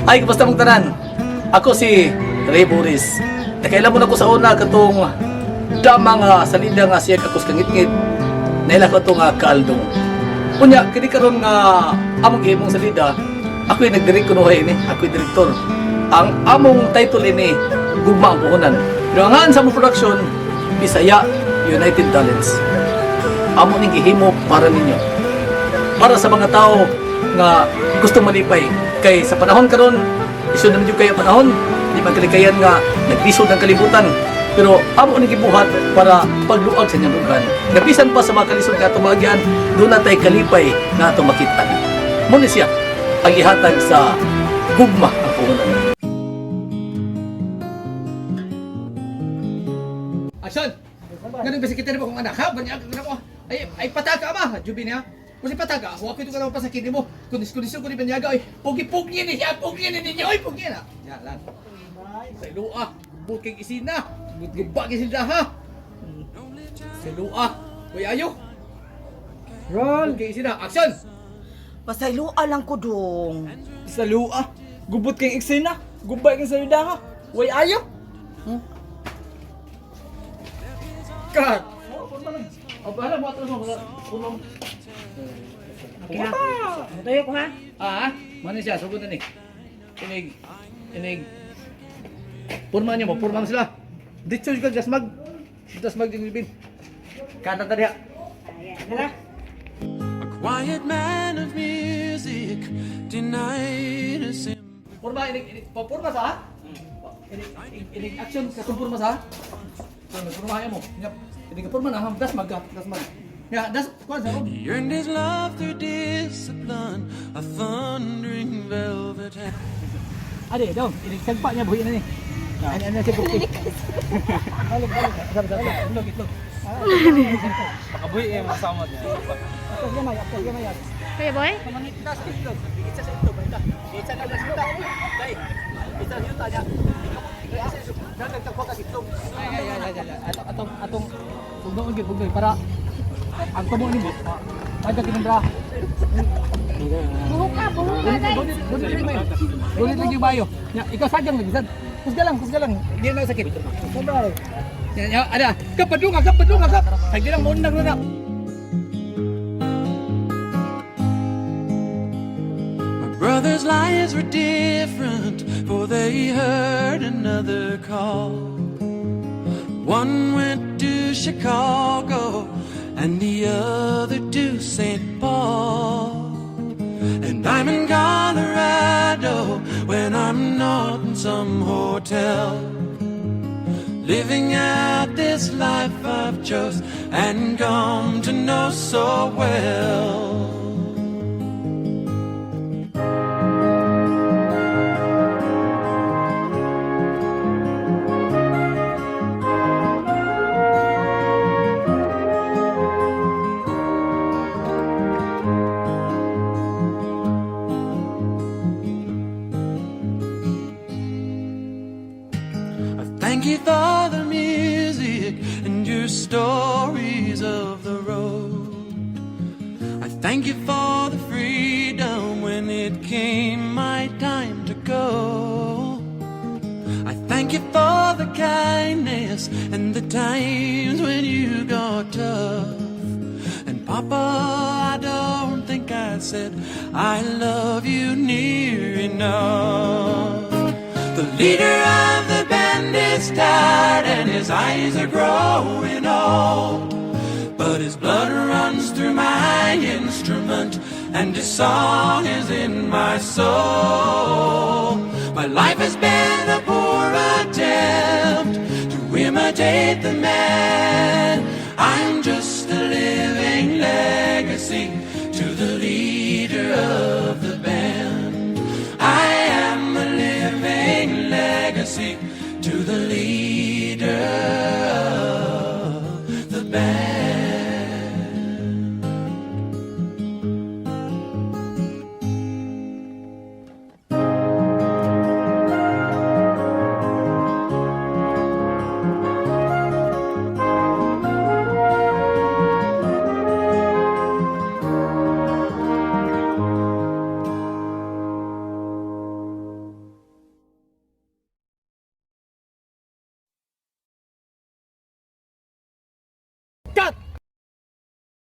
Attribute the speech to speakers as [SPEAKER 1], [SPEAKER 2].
[SPEAKER 1] Ay, kumusta mong tanan? Ako si Ray Boris. Nakaila mo na ko sa una katong dama nga salida nga siya kakos kangitngit. Naila ko itong kaaldong. Unya, kini karon nga among gihimong salida, ako'y nagdirect kunuhay ini, ako'y direktor. Ang among title ini, Gugma ang Puhunan. Pero ang ngaan sa among production, Bisaya United Talents. Amo ning gihimo para ninyo, para sa mga tao nga gusto malipay kay sa panahon karon isod naman jud kayo panahon, di man kalikayan nga naglisod ang kalibutan, pero amo ni gibuhat para pagluag sa inyong dughan nga bisan pa sa mga kalisod nga atong maagyan, duna tay kalipay nga atong makit-an. Mo ni siya ang ihatag sa Gugma ang Puhunan. Action! Ganun ba kita na ba kung anak ha? Banyak ka na ko. Ay, ay pataka ba? Jubi niya. Kung si pataka, ako ito ka naman pasakit mo. Kung kondisyon ko ni Banyaga, ay, pugi-pugi ni siya, pugi ni ninyo, ay, pugi na. Yan lang. Sa ilua, buking isina. Guba kisina ha. Sa ilua, uy ayo.
[SPEAKER 2] Roll!
[SPEAKER 1] Buking isina, action!
[SPEAKER 3] Pasayloa lang ko dong.
[SPEAKER 2] Sa lua. Gubot kang eksena. Gubay kang salida ka. Way ayo. Cut!
[SPEAKER 1] O, bahala mo, atras mo. Pulong.
[SPEAKER 3] Okay ha? Tayo ko ha?
[SPEAKER 1] Ah, mana siya, sugod na ni. Inig, inig. Purma niyo mo, purma mo sila. Dito ka, dasmag. Dasmag din bin. Kanta ta diha.
[SPEAKER 3] Dala.
[SPEAKER 4] A quiet man of music denied a sim-
[SPEAKER 1] Purma, inig, inig, purma sa ha? Inig, inig, inig action ka tong purma sa ha? Purma, purma mo. Nya, inig purma na, dasmag ka, dasmag. Ya, das, kuan sa rob.
[SPEAKER 4] He earned his love through discipline, a thundering velvet hand.
[SPEAKER 1] Ade, daw, inig sagpa niya buhi na ni. Ano ano siya buhi. Balik, balik. Sabi, sabi, itlog, itlog.
[SPEAKER 2] Pakabuhi eh, masama niya.
[SPEAKER 1] Atos gamay, atos gamay.
[SPEAKER 5] Kuya boy?
[SPEAKER 1] Mangita sa itlog. Isa sa itlog, mangita. Isa na lang yuta. Dai. Isa sa yuta niya. Dagang tagwa ka itlog. Ay ay ay ay ay. Atong atong atong pugno gyud pugno para ang tumo nimo. Kada kinundra.
[SPEAKER 5] Buhok ka, buhok ka guys.
[SPEAKER 1] Gunit lagi bayo. Gunit lagi bayo. Nya, ikaw sadyang lagi sad. Kusga lang, kusga lang. Di na sakit. Nya, nya, ada. Kapadunga, kapadunga, kap. Sagdi lang mo na.
[SPEAKER 4] My brothers' lives were different, for they heard another call. One went to Chicago, and the other to St. Paul. And I'm in Colorado when I'm not in some hotel. Living out this life I've chose and come to know so well. I thank you for the music and your stories of the road. I thank you for the freedom when it came my time to go. I thank you for the kindness and the times when you got tough. And Papa, I don't think I said I love you near enough. The leader of the band is tired and his eyes are growing old. But his blood runs through my instrument and his song is in my soul. My life has been a poor attempt to imitate the man. I'm just a living legacy to the leader of